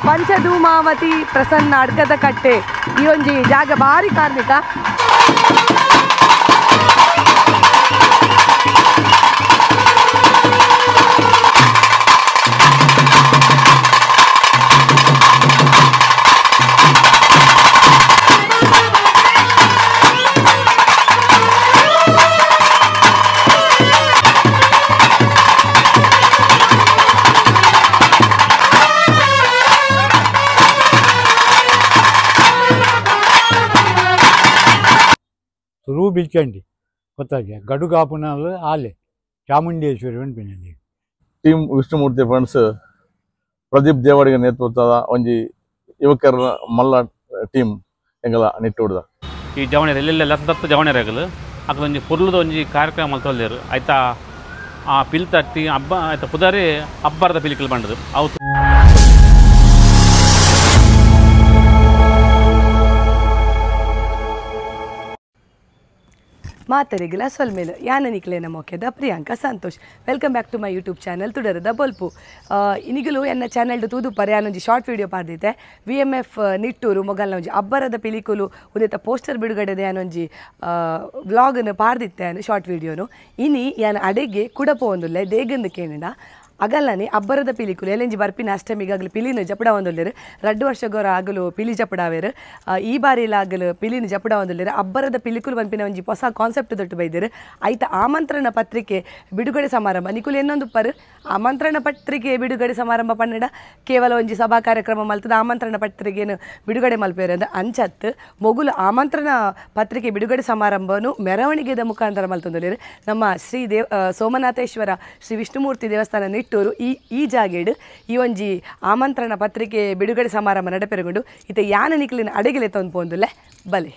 ಪಂಚಧೂಮಾವತಿ ಪ್ರಸನ್ನ ಅಡ್ಕದ ಕಟ್ಟೆ ಈ ಒಂಜಿ ಜಾಗ ಭಾರಿ ಕಾರ್ಮಿಕ. ಸುರು ಬಿಲ್ಚಂಡಿ ಗೊತ್ತಾಗಿ ಗಡುಗಾಪುನಾಲು ಆಲೆ ಚಾಮುಂಡೇಶ್ವರಿ ಪನ್ಪಿನಲ್ಲಿ ಟೀಮ್ ವಿಷ್ಣುಮೂರ್ತಿ ಫ್ರೆಂಡ್ಸ್ ಪ್ರದೀಪ್ ದೇವಾಡಿಗ ನೇತೃತ್ವದ ಒಂಜಿ ಯುವಕರ ಮಲ್ಲ ಟೀಮ್ ಎಂಗಲ ನಿಟ್ಟುಡ್ದ ಈ ಜವಣೆರ್ ಎಲ್ಲೆಲ್ಲ ಲತ್ತ ಜವಣೆರಾಗಲು ಅಕಲೊಂಜಿ ಪೊರ್ಲುದ ಒಂಜಿ ಕಾರ್ಯಕ್ರಮ ಮಲ್ತೊಲ್ಲೆರ್ ಆಯ್ತಾ ಆ ಪಿಲ್ ತಟ್ಟಿ ಹಬ್ಬ ಆಯ್ತಾ ಪುದಾರಿ ಅಬ್ಬರದ ಪಿಲಿಕಲ್ ಬಂಡದು ಅವು ಮಾತರಿಗಿಲ ಸೊಲ್ಮೇಲು ಯಾನನಿಕ್ಲೇನ ಮೊಕೆದ Priyanka Santosh. Welcome back to my YouTube channel ತುಡರದ ಬೊಲ್ಪು. ಇನಿಗಲು ಎನ್ನ ಚಾನೆಲ್ ತೂದು ಪರೆ ಯಾನೊಂಜಿ ಶಾರ್ಟ್ ವೀಡಿಯೋ ಪಾಡ್ದಿತ್ತೆ. ವಿ ಎಮ್ ಎಫ್ ನಿಟ್ಟೂರು ಮೊಗಲ್ನ ಒಂಜಿ ಅಬ್ಬರದ ಪಿಲಿಕುಲು ಉಂದೆತ ಪೋಸ್ಟರ್ ಬಿಡುಗಡೆದ ಯಾನೊಂಜಿ ವ್ಲಾಗನ್ನು ಪಾಡ್ದಿತ್ತೆ ಯಾನು ಶಾರ್ಟ್ ವೀಡಿಯೋನು. ಇನಿ ಯಾನ ಅಡೆಗೆ ಕುಡಪೋಂದುಲ್ಲೆ ದೇಗಂದು ಕೇಳಿದ ಅಗಲ್ಲನೆ ಅಬ್ಬರದ ಪಿಲಿಕುಲು ಎಲ್ಲೆಂಜಿ ಬರ್ಪಿನ ಅಷ್ಟಮಿಗಾಗಲು ಪಿಲಿನ ಜಪಡ ಒಂದೊಲ್ಲೇರು 2 ವರ್ಷಗೋರ ಆಗಲು ಪಿಲಿ ಜಪಡಾವೇರು ಈ ಬಾರಿಲಾಗಲು ಪಿಲಿನ ಜಪಡ ಒಂದೊಲ್ಲೇರು ಅಬ್ಬರದ ಪಿಲಿಕುಲು ಪನ್ಪಿನ ಒಂಜಿ ಹೊಸ ಕಾನ್ಸೆಪ್ಟ್ ದೊಟ್ಟು ಬೈದೇರು. ಐತ ಆಮಂತ್ರಣ ಪತ್ರಿಕೆ ಬಿಡುಗಡೆ ಸಮಾರಂಭ ನಿಕುಲು ಎನ್ನೊಂದು ಪರ್ ಆಮಂತ್ರಣ ಪತ್ರಿಕೆ ಬಿಡುಗಡೆ ಸಮಾರಂಭ ಪನ್ನಡ ಕೇವಲ ಒಂಜಿ ಸಭಾ ಕಾರ್ಯಕ್ರಮ ಮಲ್ತದ ಆಮಂತ್ರಣ ಪತ್ರಿಕೆಯನ್ನು ಬಿಡುಗಡೆ ಮಲ್ಪೇರು ಅಂದ ಅಂಚತ್ತು ಮೊಗುಲು ಆಮಂತ್ರಣ ಪತ್ರಿಕೆ ಬಿಡುಗಡೆ ಸಮಾರಂಭವನ್ನು ಮೆರವಣಿಗೆದ ಮುಖಾಂತರ ಮಲ್ತೊಂದೊಲ್ಲೇರು. ನಮ್ಮ ಶ್ರೀ ಸೋಮನಾಥೇಶ್ವರ ಶ್ರೀ ವಿಷ್ಣುಮೂರ್ತಿ ದೇವಸ್ಥಾನ ನಿಟ್ಟು ಈ ಈ ಜಾಗೇಡು ಈ ಒಂಜಿ ಆಮಂತ್ರಣ ಪತ್ರಿಕೆ ಬಿಡುಗಡೆ ಸಮಾರಂಭ ನಡೆಪೆರಗೊಂಡು ಇತ ಯಾನ ನಿಕ್ಲಿನ ಅಡಗಿಲೆ ತಂದು ಬಲೆ.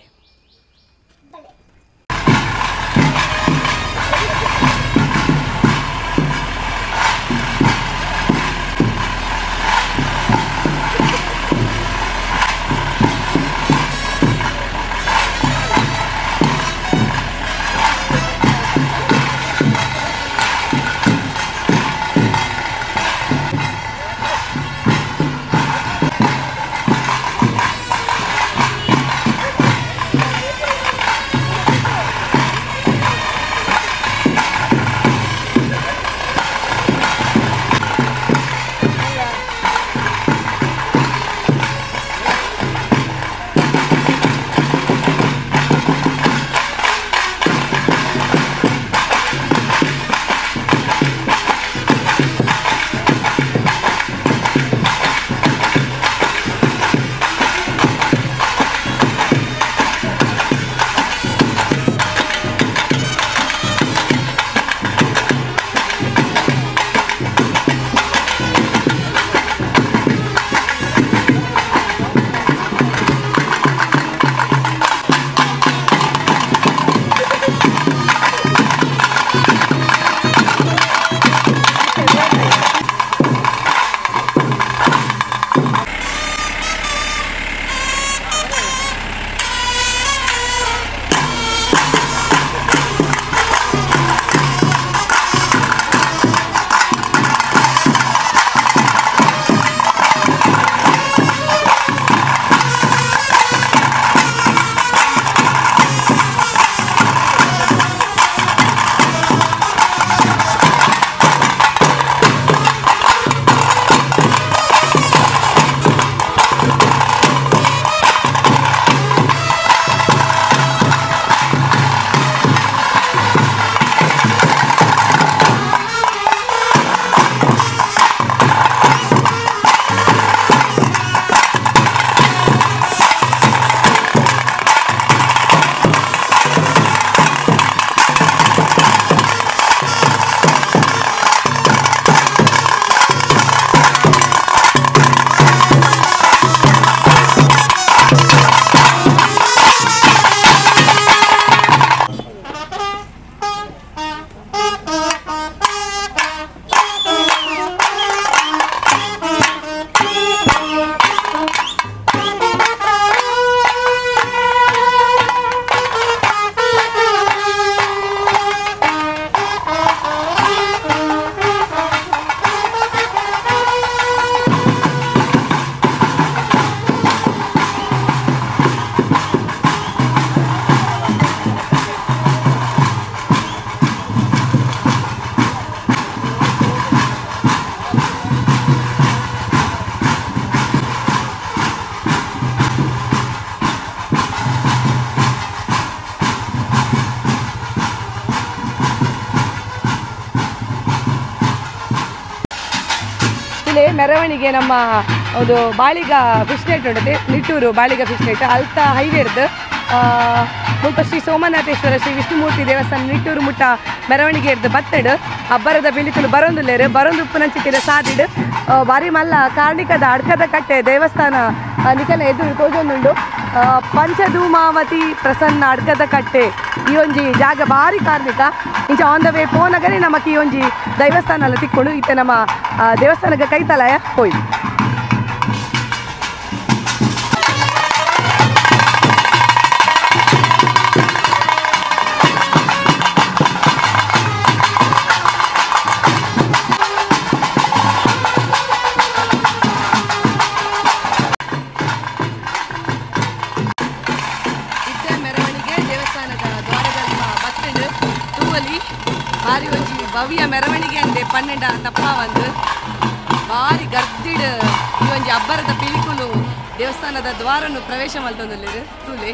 ಮೆರವಣಿಗೆ ನಮ್ಮ ಒಂದು ಬಾಳಿಗ ಫಿಶ್ ನೆಟ್ ಉಂಟು ನಿಟ್ಟೂರು ಬಾಳಿಗ ಫಿಶ್ ನೆಟ್ ಅಲ್ತ ಹೈವೇರ್ದು ಮುಲ್ಪ ಶ್ರೀ ಸೋಮನಾಥೇಶ್ವರ ಶ್ರೀ ವಿಷ್ಣುಮೂರ್ತಿ ದೇವಸ್ಥಾನ ನಿಟ್ಟೂರು ಮುಟ್ಟ ಮೆರವಣಿಗೆ ಇರ್ದು ಬತ್ತಡು ಅಬ್ಬರದ ಬಿಳಿಕುಲು ಬರೊಂದುಲ್ಲೇರು ಬರೊಂದು ಉಪ್ಪುನಂಚಿತ್ತಿರ ಸಾದಿಡು ಬಾರಿ ಮಲ್ಲ ಕಾರ್ಣಿಕದ ಅಡ್ಕದ ಕಟ್ಟೆ ದೇವಸ್ಥಾನ ನಿಕಲ ಎದುರು ತೋಜೊಂದುಂಡು ಪಂಚಧೂಮಾವತಿ ಪ್ರಸನ್ನ ಅಡ್ಕದ ಕಟ್ಟೆ ಈ ಒಂಜಿ ಜಾಗ ಬಾರಿ ಕಾರ್ಣಿಕ ಇಂಚ ಆನ್ the way ಪೋನಗನೇ ನಮಕ್ ಈ ಒಂಜಿ ದೇವಸ್ಥಾನ ಎಲ್ಲ ತಿಕ್ಕೊಂಡು ಇತ್ತೆ ನಮ್ಮ ದೇವಸ್ಥಾನಕ್ಕೆ ಕೈತಲಾಯ ಹೋಯ್ ಭವ್ಯ ಮೆರವಣಿಗೆ ಅಂದೆ ಪನ್ನೆಂಡ ತಪ್ಪ ಒಂದು ಭಾರಿ ಗರ್ದಿಡ್ ಈ ಒಂಜಿ ಅಬ್ಬರದ ಪಿಲಿಕುಲು ದೇವಸ್ಥಾನದ ದ್ವಾರನ್ನು ಪ್ರವೇಶ ಮಲ್ತೊಂದುಲ್ಲೆರ್ ತೂಲೆ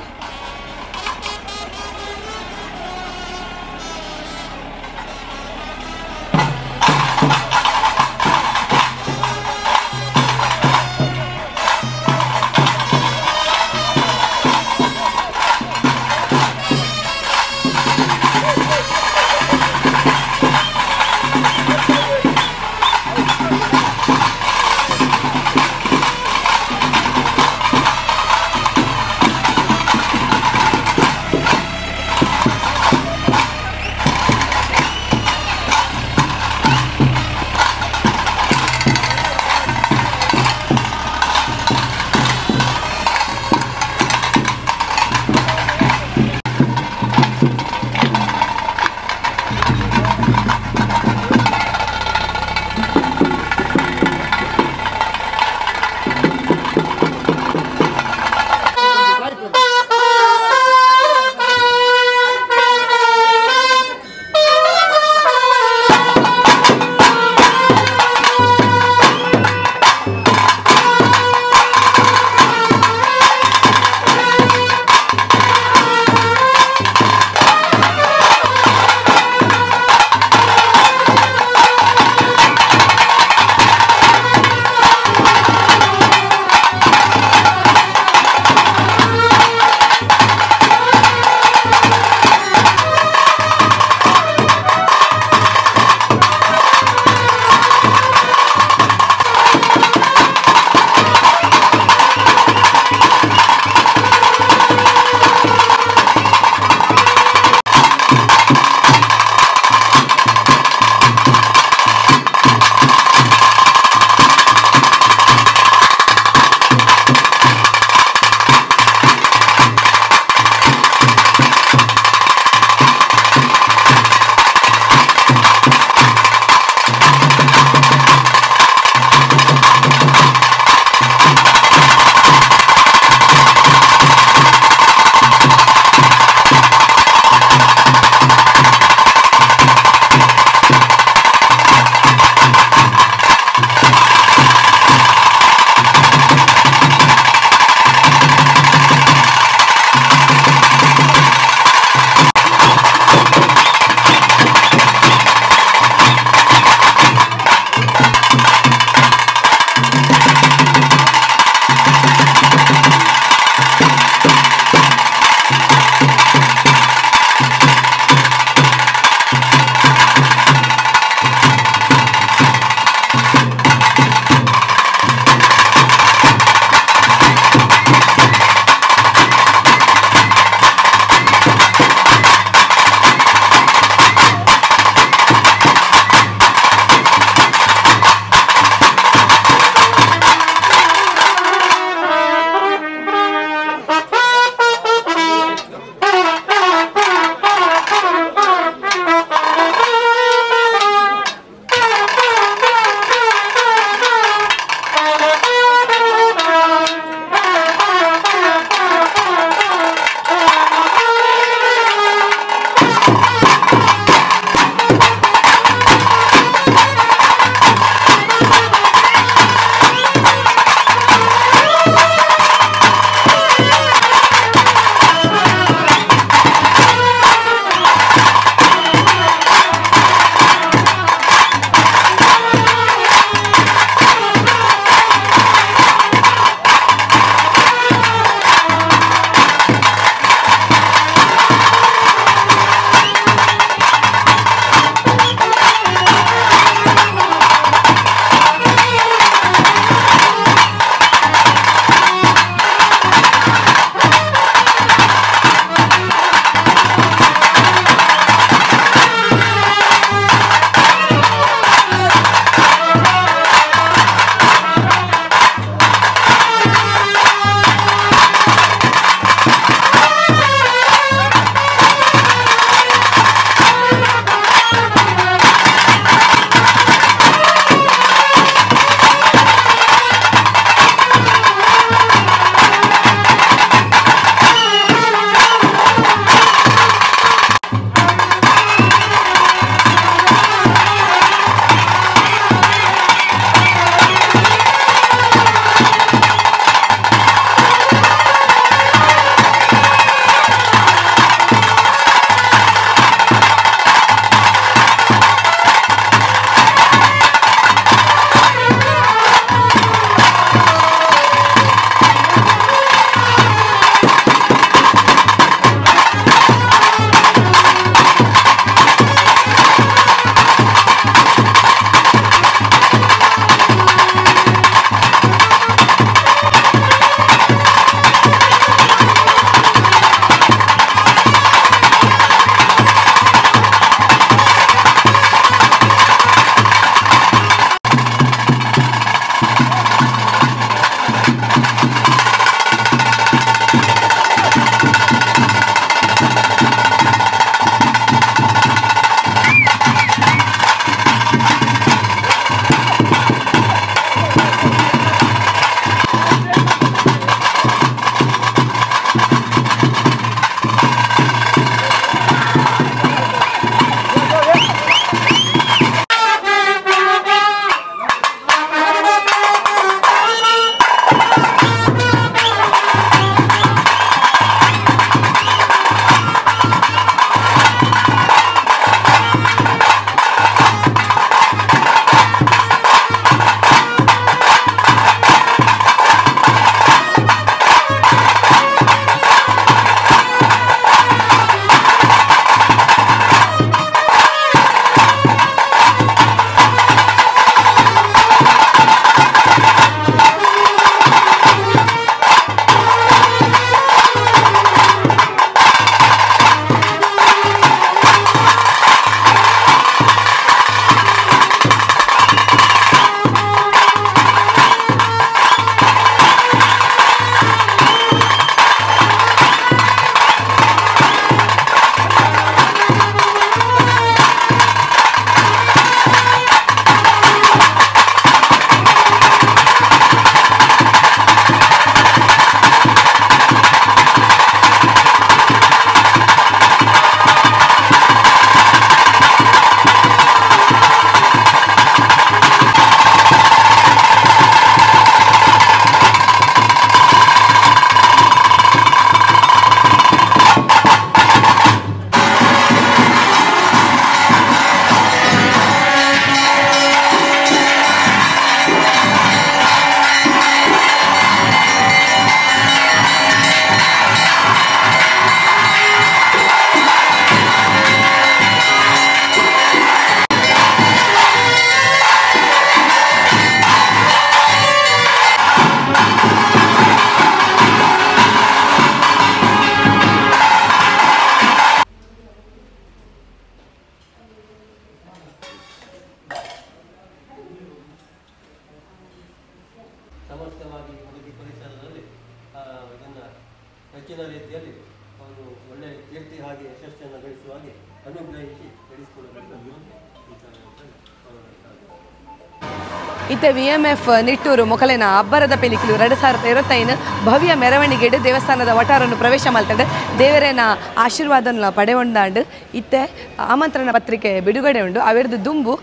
ಯಶಸ್ಸನ್ನು ಗಳಿಸುವ ಹಾಗೆ ಅನುಗ್ರಹಿಸಿ ನಡೆಸಿಕೊಳ್ಳಬೇಕು. ಇತ್ತೆ ವಿಎಂಎಫ್ ನಿಟ್ಟೂರು ಮೊಕಲಿನ ಅಬ್ಬರದ ಪೆಲಿಕಿಲು 2025 ಭವ್ಯ ಮೆರವಣಿಗೆಡು ದೇವಸ್ಥಾನದ ವಟಾರನ್ನು ಪ್ರವೇಶ ಮಲ್ತಂಡು ದೇವರೇನ ಆಶೀರ್ವಾದನ ಪಡೆಯೊಂದಾಂಡು. ಇತ್ತೆ ಆಮಂತ್ರಣ ಪತ್ರಿಕೆ ಬಿಡುಗಡೆ ಉಂಡು. ಅವೆರ್ದು ದುಂಬು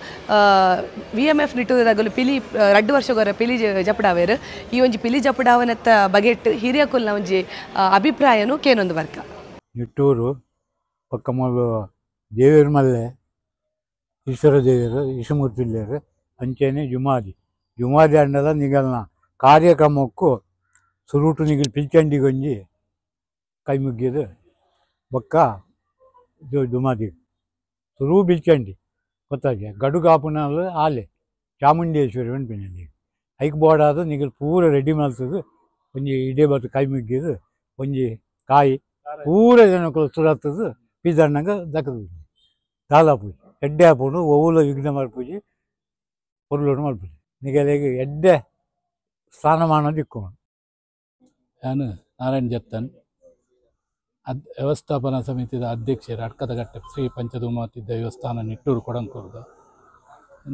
ವಿಎಂಎಫ್ ನಿಟ್ಟೂರದಾಗಲು ಪಿಲಿ 2 ವರ್ಷಗೊರ ಪಿಲಿ ಜಪಡಾವೇರು. ಈ ಒಂಜಿ ಪಿಲಿ ಜಪಡಾವನತ್ತ ಬಗೆಟ್ ಹಿರಿಯಕುಲ್ನ ಒಂಜಿ ಅಭಿಪ್ರಾಯನು ಕೇನೊಂದು ವರ್ಕ. ನಿಟ್ಟೂರು ಪಕ್ಕಮೂಲು ದೇವೇರು ಮಲ್ಲೆ ಈಶ್ವರ ದೇವರು ಈಶಮೂರ್ತಿ ಅಂಚೆನೆ ಜುಮಾದಿ ಜುಮಾದಿ ಅಂಡಲ ನಿಗಲ್ನ ಕಾರ್ಯಕ್ರಮಕ್ಕೂ ಸುರುಟು ನಿಗಲ್ ಪಿಲ್ಚಂಡಿಗೊಂಜಿ ಕೈ ಮುಗ್ಗಿದು ಬೊಕ್ಕ ಜುಮಾದಿ ಸುರು ಬಿಲ್ಚಂಡಿ ಗೊತ್ತಾಗಿ ಗಡುಗಾಪುನಲ್ಲ ಆಲೆ ಚಾಮುಂಡೇಶ್ವರಿ ಪನ್ಪಿನ ಐಕ್ ಬೋಡಾದ ನಿಗಲ್ ಪೂರ ರೆಡಿ ಮಲ್ತದು ಒಂಜಿ ಇಡೇ ಬತ್ತು ಕೈ ಮುಗ್ಗಿದು ಒಂಜಿ ಕಾಯಿ ಪೂರ ಜನಕ್ಕೂ ಸುರತ್ತದು ಪಿದಣ್ಣಂಗ ದಕ್ಕದು ದಾಲ ಪೂಜೆ ಎಡ್ಡೆ ಆಪುಂಡು ಒವ್ವುಲ ವಿಘ್ನ ಮಲ್ಪುಜಿ ಪೊರ್ಲುಡು ಮಲ್ಪುಜಿ ನಿಗಲಿಗೆ ಎಡ್ಡೆ ಸ್ಥಾನಮಾನ ದಿಕ್ಕೊಂಡು. ನಾನು ನಾರಾಯಣ್ ಜತ್ತನ್, ವ್ಯವಸ್ಥಾಪನಾ ಸಮಿತಿಯ ಅಧ್ಯಕ್ಷರು, ಅಡ್ಕದಘಟ್ಟ ಶ್ರೀ ಪಂಚಧೂಮಾವತಿ ದೇವಸ್ಥಾನ ನಿಟ್ಟೂರು ಕೊಡಂಕೂರ್ದ.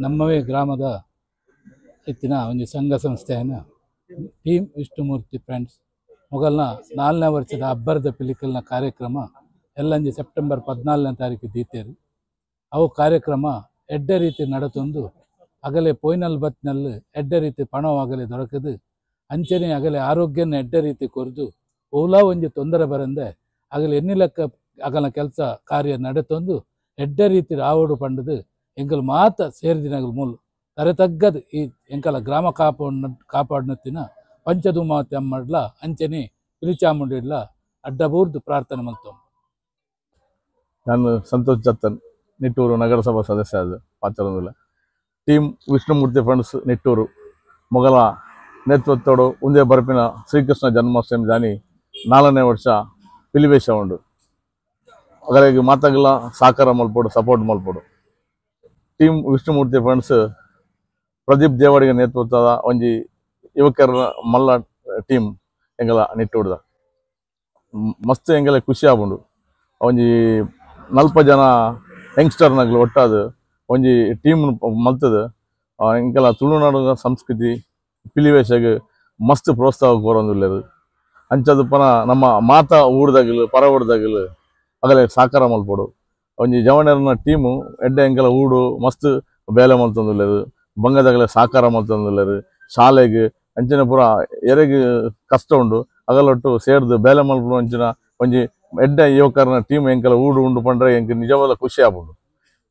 ನಮ್ಮವೇ ಗ್ರಾಮದ ಇತ್ತಿನ ಒಂದು ಸಂಘ ಸಂಸ್ಥೆಯನ್ನು ಟೀಮ್ ವಿಷ್ಣುಮೂರ್ತಿ ಫ್ರೆಂಡ್ಸ್ ಮೊಗಲ್ನ 4ನೇ ವರ್ಷದ ಅಬ್ಬರದ ಪಿಲಿಕಲ್ನ ಕಾರ್ಯಕ್ರಮ ಎಲ್ಲಂಜಿ ಸೆಪ್ಟೆಂಬರ್ 14ನೇ ತಾರೀಕು ದೀತೇರು. ಅವು ಕಾರ್ಯಕ್ರಮ ಎಡ್ಡೆ ರೀತಿ ನಡತೊಂದು ಅಗಲೆ ಪೋಯ್ನಲ್ ಬತ್ನಲ್ಲಿ ಎಡ್ಡೆ ರೀತಿ ಪಣವಾಗಲಿ ದೊರಕದು ಅಂಚನೆ ಅಗಲೆ ಆರೋಗ್ಯನ ಎಡ್ಡೆ ರೀತಿ ಕೊರೆದು ಓಲಾ ಒಂಜಿ ತೊಂದರೆ ಬರಂದೆ ಅಗಲೆ ಎನ್ನಿಲಕ್ಕ ಅಗಲ ಕೆಲಸ ಕಾರ್ಯ ನಡೆತೊಂದು ಎಡ್ಡೆ ರೀತಿ ಆವಡು ಪಂಡದು ಎಂಕಲ್ ಮಾತ ಸೇರಿದಿನಗಲ್ ಮೂಲು ತರೆ ತಗ್ಗದು ಈ ಎಂಕಲ ಗ್ರಾಮ ಕಾಪಾಡ್ನತ್ತಿನ ಪಂಚಧೂಮಾವತಿ ಅಮ್ಮಡ್ಲ ಅಂಚನೆ ಪಿಲಿಚಾಮುಂಡಿಡ್ಲ ಅಡ್ಡಬೂರ್ದು ಪ್ರಾರ್ಥನೆ ಮಲ್ತೊ. ನಾನು ಸಂತೋಷ್ ಜತ್ತನ್, ನಿಟ್ಟೂರು ನಗರಸಭಾ ಸದಸ್ಯ ಅದು ಪಾತ್ರದಲ್ಲ. ಟೀಮ್ ವಿಷ್ಣುಮೂರ್ತಿ ಫ್ರೆಂಡ್ಸ್ ನಿಟ್ಟೂರು ಮೊಗಲ ನೇತೃತ್ವದೋಡು ಒಂದೇ ಬರಪಿನ ಶ್ರೀಕೃಷ್ಣ ಜನ್ಮಾಷ್ಟಮಿ ದಾನಿ 4ನೇ ವರ್ಷ ಪಿಲಿವೇಶ ಉಂಡು. ಅಗಲಿಗೆ ಮಾತಾಗಲ ಸಹಕಾರ ಮಲ್ಪೋಡು, ಸಪೋರ್ಟ್ ಮಲ್ಪೋಡು. ಟೀಮ್ ವಿಷ್ಣುಮೂರ್ತಿ ಫ್ರೆಂಡ್ಸ್ ಪ್ರದೀಪ್ ದೇವಾಡಿಗ ನೇತೃತ್ವದ ಒಂಜಿ ಯುವಕರ ಮಲ್ಲ ಟೀಮ್ ಎಂಗಲ ನಿಟ್ಟೂರ್ದ ಮಸ್ತ್ ಎಂಗಲ ಖುಷಿ ಆಪುಂಡು. ಒಂಜಿ 40 ಜನ ಯಂಗ್ಸ್ಟರ್ನಗ್ಲು ಒಟ್ಟಾದು ಒಂಜಿ ಟೀಮ್ ಮಲ್ತದು ಎಂಕಲ ತುಳುನಾಡಿನ ಸಂಸ್ಕೃತಿ ಪಿಲಿವೇಶಗ್ ಮಸ್ತ್ ಪ್ರೋತ್ಸಾಹ ಕೊರೊಂದುಲ್ಲೆರ್. ಅಂಚದ ಪನ ನಮ್ಮ ಮಾತಾ ಊರ್ದಾಗಲು ಪರ ಊರ್ದಾಗಲು ಅಗಲೆ ಸಹಕಾರ ಮಲ್ಪೊಡು. ಒಂಜಿ ಜವಣೆರ್ನ ಟೀಮು ಎಡ್ಡೆ ಎಂಕಲ ಊಡು ಮಸ್ತ್ ಬೇಲೆ ಮಲ್ತೊಂದುಲ್ಲೆರ್, ಬಂಗದಾಗಲೆ ಸಹಕಾರ ಮಲ್ತೊಂದುಲ್ಲೆರ್. ಶಾಲೆಗ್ ಅಂಚಿನ ಪೂರ ಎರೆಗ್ ಕಷ್ಟ ಉಂಡು ಅಗಲೊಟ್ಟು ಸೇರ್ದು ಬೇಲೆ ಮಲ್ಪುನ ಅಂಚಿನ ಒಂಜಿ ಎಡ್ಡೆ ಯುವಕರನ ಟೀಮ್ ಎಂಕಲ ಊಡು ಉಂಡು ಪಂಡ್ರೆ ಎಂಕ್ ನಿಜವಾದ ಖುಷಿ ಆಪುಂಡು.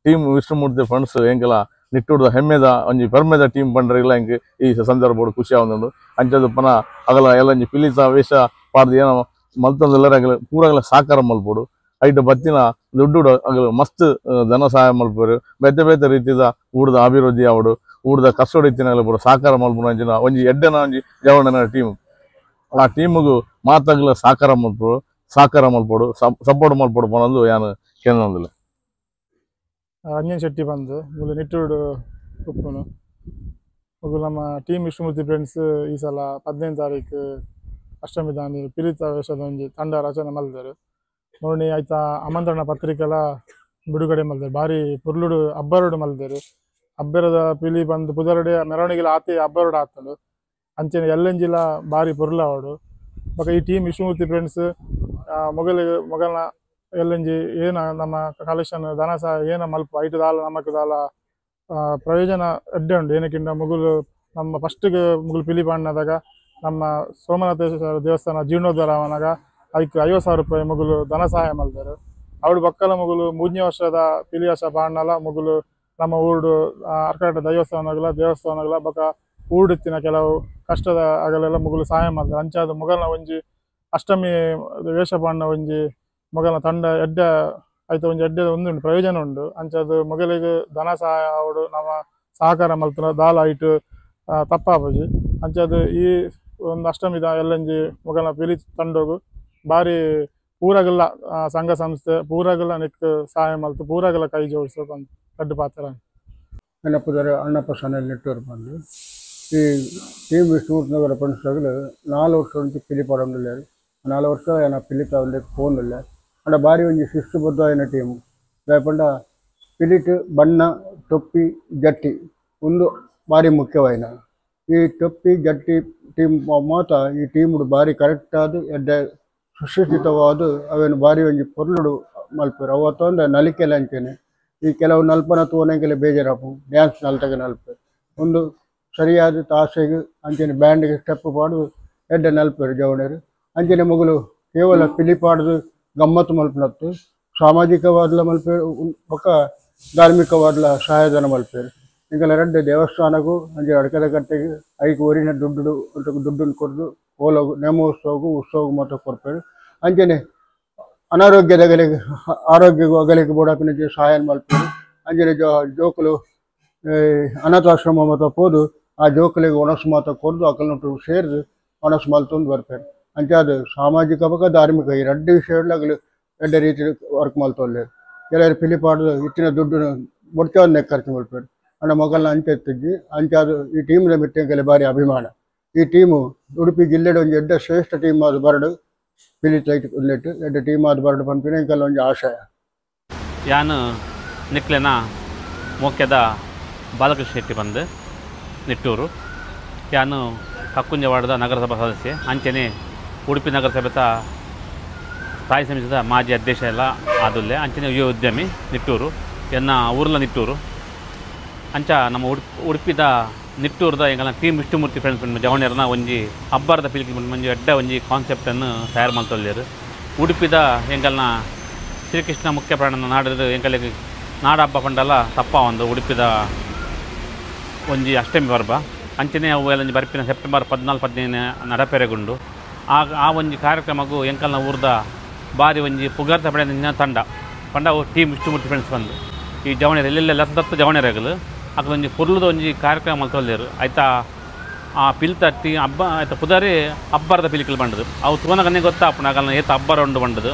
ಟೀಮ್ ವಿಷ್ಣುಮೂರ್ತಿ ಫ್ರೆಂಡ್ಸ್ ಎಂಕಲ ನಿಟ್ಟೂರ್ದ ಹೆಮ್ಮೆದ ಒಂಜಿ ಪೆರ್ಮೆದ ಟೀಮ್ ಪಂಡ್ರೆ ಇಲ್ಲ ಎಂಕ್ ಈ ಸಂದರ್ಭಡು ಖುಷಿ ಆವೊಂದುಂಡು. ಅಂಚದ ಪನ ಅಗಲ ಎಲ್ಲಂಜಿ ಪಿಲಿತ ವೇಷ ಪಾಡ್ದು ಏನೋ ಮಲ್ತೊಂದುಲ್ಲೆರ್ ಅಗಲ ಪೂರಗಲ ಸಹಕಾರ ಮಲ್ಪೊಡು. ಐಟ್ ಬತ್ತಿನ ದುಡ್ಡು ಅಗಲ ಮಸ್ತ್ ಧನ ಸಹಾಯ ಮಲ್ಪುವೆರ್. ಬೇತೆ ಬೇತೆ ರೀತಿದ ಊರ್ದ ಅಭಿವೃದ್ಧಿ ಆವಡು ಊರ್ದ ಕಷ್ಟೊಡು ಇತ್ತಿನಗಲ ಪೂರ ಸಹಕಾರ ಮಲ್ಪುನ ಅಂಚಿನ ಒಂಜಿ ಎಡ್ಡೆನ ಒಂಜಿ ಜವಣನ ಟೀಮ್. ಆ ಟೀಮುಗು ಮಾತಗಲ ಸಹಕಾರ ಮಲ್ಪೊಡು, ಸಹಕಾರ ಮಲ್ಪೊಡು, ಸಪೋರ್ಟ್ ಮಲ್ಪೊಡು ಪನೊಂದು ಯಾನ್ ಕೇನೊಂದುಲ್ಲೆ. ಅಂಜನ್ ಶೆಟ್ಟಿ ಬಂದು ಮೂಲ ನಿಟ್ಟೂರು ಉಪ್ಪುನು. ಮೊದಲು ನಮ್ಮ ಟೀಮ್ ವಿಷ್ಣುಮೂರ್ತಿ ಫ್ರೆಂಡ್ಸ್ ಈ ಸಲ 15 ತಾರೀಕು ಅಷ್ಟಮಿ ದಾನಿ ಪಿಲಿತ ವೇಷದ ಒಂಜಿ ತಂಡ ರಚನೆ ಮಲ್ದರು. ನೋಡಿ ಆಯ್ತಾ ಆಮಂತ್ರಣ ಪತ್ರಿಕೆಲ ಬಿಡುಗಡೆ ಮಲ್ದರು. ಭಾರಿ ಪುರ್ಲುಡು ಅಬ್ಬರುಡು ಮಲ್ದರು. ಅಬ್ಬರದ ಪಿಲಿ ಬಂದು ಪುದರುಡೆ ಮೆರವಣಿಗೆಲ ಆತೆ ಅಬ್ಬರುಡು ಆತಂಡು ಅಂಚನೆ ಎಲ್ಲಂಜಿಲ ಭಾರಿ ಪೊರ್ಲಾವಡು. ಬೊಕ ಈ ಟೀಮ್ ವಿಷ್ಣುಮೂರ್ತಿ ಫ್ರೆಂಡ್ಸ್ ಮೊಗಲಿಗೆ ಮೊಗಲ್ನ ಎಲ್ಲಂಜಿ ಏನ ನಮ್ಮ ಕಲೆಕ್ಷನ್ ಧನ ಸಹ ಏನ ಮಲ್ಪ ಐಟು ದಾಲ ನಮಕ್ ದಾಲ ಪ್ರಯೋಜನ ಎಡ್ಡೆ ಉಂಡು. ಏನಕ್ಕಿಂತ ಮುಗುಲು ನಮ್ಮ ಫಸ್ಟಿಗೆ ಮುಗುಲು ಪಿಲಿ ಪಾಂಡದಾಗ ನಮ್ಮ ಸೋಮನಾಥೇಶ್ವರ ದೇವಸ್ಥಾನ ಜೀರ್ಣೋದ್ಧಾರ ಅವನಾಗ ಐಕ್ 50,000 ರೂಪಾಯಿ ಮುಗುಲು ಧನ ಸಹಾಯ ಮಲ್ದರು. ಅವಳು ಬಕ್ಕಲ ಮುಗುಲು 3ನೇ ವರ್ಷದ ಪಿಲಿ ವರ್ಷ ಪಾಂಡಲ ಮುಗುಲು ನಮ್ಮ ಊರು ಅರ್ಕಾಟ ದೇವಸ್ಥಾನಗಳ ದೇವಸ್ಥಾನಗಳ ಬೊಕ ಊಡುತ್ತಿನ ಕೆಲವು ಕಷ್ಟದ ಅಗಲೆಲ್ಲ ಮುಗುಲು ಸಹಾಯ ಮಾಡ್ತಾರೆ. ಅಂಚಾದ ಮೊಗಲ್ನ ಒಂಜಿ ಅಷ್ಟಮಿ ವೇಷ ಪಾಂಡ ಒಂಜಿ ಮೊಗಲ್ನ ತಂಡ ಎಡ್ಡೆ ಆಯ್ತು ಒಂಜಿ ಎಡ್ಡೆ ಒಂದು ಪ್ರಯೋಜನ ಉಂಡು. ಅಂಚಾದ ಮೊಗಲಿಗೆ ಧನ ಸಹಾಯ ಅವಡು ನಮ್ಮ ಸಹಕಾರ ಮಲ್ತನ ದಾಲ ಐಟು ತಪ್ಪಾಪುಜಿ. ಅಂಚಾದ ಈ ಒಂದು ಅಷ್ಟಮಿದ ಎಲ್ಲಂಜಿ ಮೊಗಲ್ನ ಪಿಲಿ ತಂಡೋಗು ಭಾರಿ ಪೂರಗಲ್ಲ ಸಂಘ ಸಂಸ್ಥೆ ಪೂರಗಲ್ಲ ನಿಕ್ ಸಹಾಯ ಮಲ್ತು ಪೂರಗಲ್ಲ ಕೈ ಜೋಡಿಸೋ ದೊಡ್ಡ ಪಾತ್ರ. ನನ್ನ ಪುದರ್ ಅಣ್ಣಪ್ಪ ಸನೆಲ್ ನಿಟ್ಟೂರು ಬಂದು ಈ ಟೀಮ್ ವಿಷ್ಣುಮೂರ್ತಿ ನಗರ ಫ್ರೆಂಡ್ಸ್ 4 ವರ್ಷ ಉಂಟು ಪಿಲಿ ಪಾಡೊಂದುಲ್ಲೆರ್. 4 ವರ್ಷ ಏನ ಪಿಲಿ ತಾವೊಂದು ಫೋನ್ ಇಲ್ಲ. ಅಂಡ ಬಾರಿ ಒಂಜಿ ಶಿಸ್ತುಬದ್ಧವಾಯಿನ ಟೀಮು ದಾಯೆ ಪಂಡ ಪಿಲಿಟ್ ಬಣ್ಣ ಟೊಪ್ಪಿ ಜಟ್ಟಿ ಉಂದು ಬಾರಿ ಮುಖ್ಯವಾಯಿನ ಈ ಟೊಪ್ಪಿ ಜಟ್ಟಿ ಟೀಮ್ ಮಾತ ಈ ಟೀಮ್ ಬಾರಿ ಕರೆಕ್ಟ್ ಆದ್ ಎಡ್ಡೆ ಸುಶಿಕ್ಷಿತವಾದ ಅವೇನು ಬಾರಿ ಒಂಜಿ ಪೊರ್ಲುಡು ಮಲ್ಪೆರ್ ಅವು ಅತ್ತಂದೆ ನಲಿಕೆಲ ಅಂಚೆನೆ ಈ ಕೆಲವು ನಲ್ಪನ ತೂವನೆಂಕೆಲೆ ಬೇಜಾರಾಪು ಡ್ಯಾನ್ಸ್ ನಲ್ತಗ ನಲ್ಪೆರ್ ಉಂದು ಸರಿಯಾದ ತಾಸೆಗ್ ಅಂಚೆನೆ ಬ್ಯಾಂಡ್ಗ್ ಸ್ಟೆಪ್ ಪಾಡ್ದು ಎಡ್ಡೆ ನಲ್ಪೆರ್ ಜವನೆರ್ ಅಂಚೆನೆ ಮೊಗಲು ಕೇವಲ ಪಿಲಿ ಪಾಡ್ದು ಗಮ್ಮತ್ತು ಮಲ್ಪುನತ್ತು ಸಾಮಾಜಿಕವಾದ್ಲ ಮಲ್ಪೆರ್ ಬೊಕ್ಕ ಧಾರ್ಮಿಕವಾದ್ಲ ಸಹಾಯಧನ ಮಲ್ಪೆರ್ ಎಂಕಲ ರಡ್ಡ್ ದೇವಸ್ಥಾನಗು ಅಂಚೆ ಅಡ್ಕದ ಕಟ್ಟೆಗ್ ಐಕ್ ಒರಿನ ದುಡ್ಡು ದುಡ್ಡುನ್ ಕೊರ್ದು ಓಲಗು ನೇಮೋತ್ಸವಗು ಉತ್ಸವಗು ಮಾತ ಕೊರ್ಪೆರ್ ಅಂಚೆನೆ ಅನಾರೋಗ್ಯದಗಲೆಗ್ ಆರೋಗ್ಯಗು ಅಗಲೆಗ್ ಬೋಡಾಪಿನ ಸಹಾಯ ಮಲ್ಪೆರ್ ಅಂಚೆನೆ ಜೋಕುಲು ಅನಾಥಾಶ್ರಮ ಮಾತ ಪೋದು ಆ ಜೋಕುಲೆಗ್ ಒಣಸು ಮಾತ ಕೊರ್ದು ಅಕಲ್ನೊಟ್ಟು ಸೇರ್ದು ಒಣಸು ಮಲ್ತೊಂದು ಬರ್ಪೆರ್ ಅಂಚಾದ್ ಸಾಮಾಜಿಕ ಬೊಕ್ಕ ಧಾರ್ಮಿಕ ಈ ರಡ್ಡ್ ವಿಷಯಡ್ಲ ಅಗಲು ಎಡ್ಡೆ ರೀತಿ ವರ್ಕ್ ಮಲ್ತೊಲ್ಲೆರ್ ಕೆಲವರು ಪಿಲಿ ಪಾಡ್ದು ಇತ್ತಿನ ದುಡ್ಡುನು ಬೊಡ್ಚಾವಂದೆ ಖರ್ಚು ಮಲ್ಪೆರ್ ಅಂಡ ಮೊಗಲ್ನ ಅಂಚೆ ಇತ್ತಿಜ್ಜಿ ಅಂಚಾದ್ ಈ ಟೀಮ್ದ ಮಿತ್ತ್ ಎಂಕಲೆ ಬಾರಿ ಅಭಿಮಾನ ಈ ಟೀಮು ಉಡುಪಿ ಜಿಲ್ಲೆಡ್ ಒಂಜಿ ಎಡ್ಡೆ ಶ್ರೇಷ್ಠ ಟೀಮ್ ಆದ್ ಬರಡ್ ಪಿಲಿ ಉಲ್ಲೆಟ್ ಎಡ್ಡೆ ಟೀಮ್ ಆದ್ ಬರಡ್ ಪನ್ಪಿನ ಎಂಕಲ್ನ ಒಂಜಿ ಆಶಯ. ಯಾನ್ ನಿಕ್ಲೆನ ಮೋಕ್ಯದ ಬಾಲಕೃಷ್ಣ ಶೆಟ್ಟಿ ಬಂದು ನಿಟ್ಟೂರು ಯಾನು ಕಕ್ಕುಂಜವಾಡದ ನಗರಸಭಾ ಸದಸ್ಯೆ ಅಂಚೆನೆ ಉಡುಪಿ ನಗರಸಭೆತ ಸ್ಥಾಯಿ ಸಮಿತಿದ ಮಾಜಿ ಅಧ್ಯಕ್ಷ ಎಲ್ಲ ಆದುಲ್ಲೆ ಅಂಚೆನೆ ಯುವ ಉದ್ಯಮಿ ನಿಟ್ಟೂರು ಎನ್ನ ಊರ್ಲ ನಿಟ್ಟೂರು ಅಂಚ ನಮ್ಮ ಉಡುಪಿದ ನಿಟ್ಟೂರದ ಎಂಕಲ್ನ ಟೀಮ್ ವಿಷ್ಣುಮೂರ್ತಿ ಫ್ರೆಂಡ್ಸ್ ಜವನೆರ್ನ ಒಂಜಿ ಅಬ್ಬರದ ಪಿಲಿಕಿ ಒಂಜಿ ಎಡ್ಡೆ ಒಂಜಿ ಕಾನ್ಸೆಪ್ಟನ್ನು ತಯಾರು ಮಲ್ತೊಲ್ಲೆರ್ ಉಡುಪಿದ ಎಂಕಲ್ನ ಶ್ರೀಕೃಷ್ಣ ಮುಖ್ಯ ಪ್ರಾಣನ ನಾಡದ ಎಂಕಲೆಗ್ ನಾಡ ಹಬ್ಬ ಪಂಡಲ ತಪ್ಪ ಒಂದು ಉಡುಪಿದ ಒಂಜಿ ಅಷ್ಟಮಿ ಪರ್ಬ ಅಂಚನೆ ಅವು ಒಂಜಿ ಬರ್ಪಿನ ಸೆಪ್ಟೆಂಬರ್ 14 15 ನಡಪೆರೆಗುಂಡು ಆ ಒಂಜಿ ಕಾರ್ಯಕ್ರಮಗೂ ಎಂಕಲ್ನ ಊರ್ದ ಬಾರಿ ಒಂಜಿ ಪುಗಾರ್ತೆ ಪಡೆದ ತಂಡ ಪಂಡ ಅವು ಟೀಮ್ ವಿಷ್ಣುಮೂರ್ತಿ ಫ್ರೆಂಡ್ಸ್ ಬಂದು ಈ ಜವನೆರ್ ಎಲ್ಲೆಲ್ಲ ಲತ್ತತ್ತು ಜವನೆರಗಲು ಅಕಲೊಂಜಿ ಪೊರ್ಲುದ ಒಂಜಿ ಕಾರ್ಯಕ್ರಮ ಮಲ್ತೊಲ್ಲೆರ್ ಐತ ಆ ಪಿಲ್ ತಟ್ಟಿ ಹಬ್ಬ ಐತ ಪುದರೇ ಅಬ್ಬರದ ಪಿಲಿಕುಲು ಬಂಡದು ಅವು ತೂನಗನೇ ಗೊತ್ತಾಪುಂಡು ಅಗಲ್ನ ಏತ್ ಅಬ್ಬರ ಉಂಡು ಬಂಡದು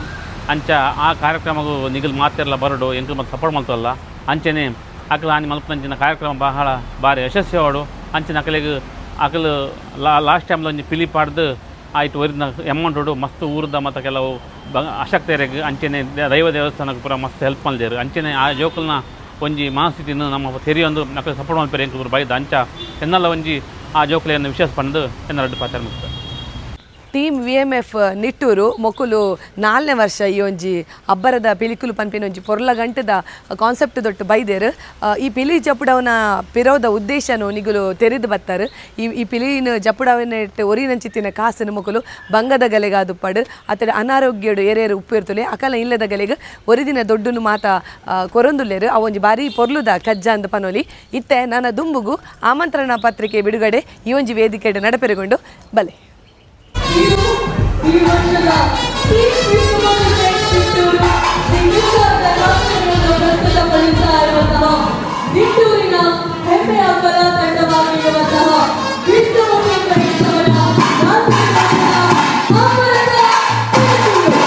ಅಂಚ ಆ ಕಾರ್ಯಕ್ರಮಗೂ ನಿಗಲ್ ಮಾತೆರ್ಲ ಬರಡು ಎಂಕುಲು ಮತ್ತೆ ಸಪೋರ್ಟ್ ಮಲ್ತೊಲ್ಲ ಅಂಚೆನೆ ಅಕಲ್ ಆನಿ ಮಲ್ಪುನಂಚಿನ ಕಾರ್ಯಕ್ರಮ ಬಹಳ ಭಾರಿ ಯಶಸ್ವಿ ಆವಡು ಅಂಚಿನ ಅಕಲೆಗ್ ಅಕಲು ಲಾಸ್ಟ್ ಟೈಮ್ಲ ಒಂಜಿ ಪಿಲಿ ಪಾಡ್ದು ಆಯ್ತು ಒರಿನ ಅಮೌಂಟ್ ಉಂಡು ಮಸ್ತ್ ಊರ್ದ ಮತ್ತು ಕೆಲವು ಅಶಕ್ತರಿಗೆ ಅಂಚೆನೆ ದೈವ ದೇವಸ್ಥಾನಕ್ಕೆ ಪೂರ ಮಸ್ತ್ ಹೆಲ್ಪ್ ಮಲ್ದೆರ್ ಅಂಚೆನೆ ಆ ಜೋಕುಲ್ನ ಒಂಜಿ ಮನಸ್ಥಿತಿನ ನಮ್ಮ ತೆರಿಯೊಂದು ಅಕಲ್ ಸಪೋರ್ಟ್ ಮಲ್ಪೆರ್ ಎಂಕುಲು ಪೂರ ಬೈದ ಅಂಚ ಎನ್ನಲ್ಲ ಒಂಜಿ ಆ ಜೋಕುಲೆಯನ್ನು ವಿಶೇಷ ಪಂದ್ ಎನ್ನ ರಡ್ಡ್ ಪಾತೆರ ಮುಗ್ತ. Team V M F Nittur ಮೊಕುಲು 4ನೇ ವರ್ಷ ಈ ಒಂಜಿ ಅಬ್ಬರದ ಪಿಲಿಕುಲು ಪನ್ಪಿನ ಒಂಜಿ ಪೊರ್ಲ ಗಂಟದ ಕಾನ್ಸೆಪ್ಟ್ ದೊಟ್ಟು ಬೈದೇರು. ಈ ಪಿಲಿ ಜಪುಡವನ ಪಿರೋದ ಉದ್ದೇಶನು ನಿಗುಲು ತೆರೆದು ಬತ್ತಾರೆ. ಈ ಪಿಲಿನ ಜಪುಡವನ ಒರಿನಂಚಿತ್ತಿನ ಕಾಸನ್ನು ಮೊಕುಲು ಬಂಗದ ಗಲೆಗಾದುಪ್ಪಡು ಅತಡ ಅನಾರೋಗ್ಯಡು ಏರೇರು ಉಪ್ಪು ಇರ್ತಲೆ ಅಕಲ ಇಲ್ಲದ ಗಲೆಗ್ ಒರಿದಿನ ದೊಡ್ಡನು ಮಾತ ಕೊರೊಂದುಲ್ಲೇರು. ಆ ಒಂಜಿ ಬಾರಿ ಪೊರ್ಲುದ ಕಜ್ಜ ಅಂದ ಪನೋಲಿ ಇತ್ತೆ ನನ್ನ ದುಂಬುಗು ಆಮಂತ್ರಣ ಪತ್ರಿಕೆ ಬಿಡುಗಡೆ ಈ ಒಂಜಿ ವೇದಿಕೆ ನಡಪೆರೆಗೊಂಡು ಬಲೆ. ಈ ವರ್ಷದ ಟೀಮ್ ವಿಷ್ಣುಮೂರ್ತಿ ಫ್ರೆಂಡ್ಸ್ ನಿಟ್ಟೂರು ಶ್ರೀ ವಿಶ್ವ ಧರ್ಮಾಚರಣೆಯನ್ನು ಪ್ರಸ್ತುತಪಡಿಸ್ತಾ ಇರುವಂತಹ ನಿಟ್ಟೂರಿನ ಹೆಮ್ಮೆಯ ಕಲಾ ತಂಡವಾಗಿರುವಂತಹ ವಿಷ್ಣುಮೂರ್ತಿ ಫ್ರೆಂಡ್ಸ್ ಅವರ ಅಬ್ಬರದ ಪಿಲಿಕುಲು.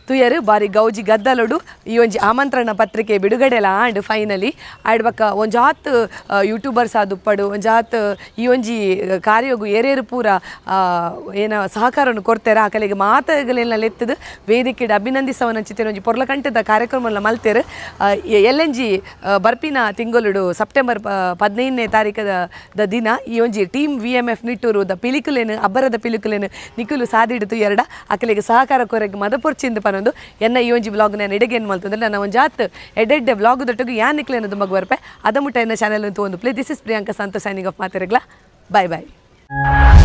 ತುಯರು ಬಾರಿ ಗೌಜಿ ಗದ್ದಲೋಡು ಈ ಒಂಜಿ ಆಮಂತ್ರಣ ಪತ್ರಿಕೆ ಬಿಡುಗಡೆಲ ಆಂಡ್ ಫೈನಲಿ ಆಡ್ಬಕ್ಕ ಒಂಜಾತ್ ಯೂಟ್ಯೂಬರ್ಸ್ ಆದುಪ್ಪಡು ಒಂಜಾತ್ ಈ ಒಂಜಿ ಕಾರ್ಯಗು ಏರೇರು ಪೂರ ಏನ ಸಹಕಾರವನ್ನು ಕೊಡ್ತಾರೆ. ಆಕಲಿಗೆ ಮಾತುಗಳೆಲ್ಲ ಲೆತ್ತದು ವೇದಿಕೆಡ್ ಅಭಿನಂದಿಸವನಂಚಿತೇನೆ ಒಂಜಿ ಪೊರ್ಲಕಂಟದ ಕಾರ್ಯಕ್ರಮ ಮಲ್ತೇರು. ಎಲ್ಲೆಂಜಿ ಬರ್ಪಿನ ತಿಂಗೊಲುಡು ಸೆಪ್ಟೆಂಬರ್ 15ನೇ ತಾರೀಕದ ದಿನ ಈ ಒಂಜಿ team V M F Nittur the ಪಿಲಿಕುಲೇನು ಅಬ್ಬರದ ಪಿಲಿಕುಲೇನು ನಿಕುಲು ಸಾದಿಡ್ತು ಎರಡ ಅಕಲಿಗೆ ಸಹಕಾರ ಕೊರಗೆ ಮದಪೊರ್ಚಿಂದು ಪನೊಂದು ಪನೊಂದು ಎನ್ನ ಈ ಒಂಜಿ ಬ್ಲಾಗ್ ನಾನು ಎಡೆಗೆ ಏನು ಮಲ್ತಂದ್ರೆ ನನ್ನ ಒಂಜಾತ್ ಎಡೆಡ್ಡೆ ಬ್ಲಾಗ್ ದೊಟ್ಟಗು ಯಾನ್ ನಿಕ್ಲೆನ ದುಂಬಗ್ ಬರ್ಪೆ ಅದ ಮುಟ್ಟ ಎನ್ನ ಚಾನೆಲ್ ತೋಂದು play. This is Priyanka Santosh signing off. ಮಾತಿರಗ್ಲ bye bye.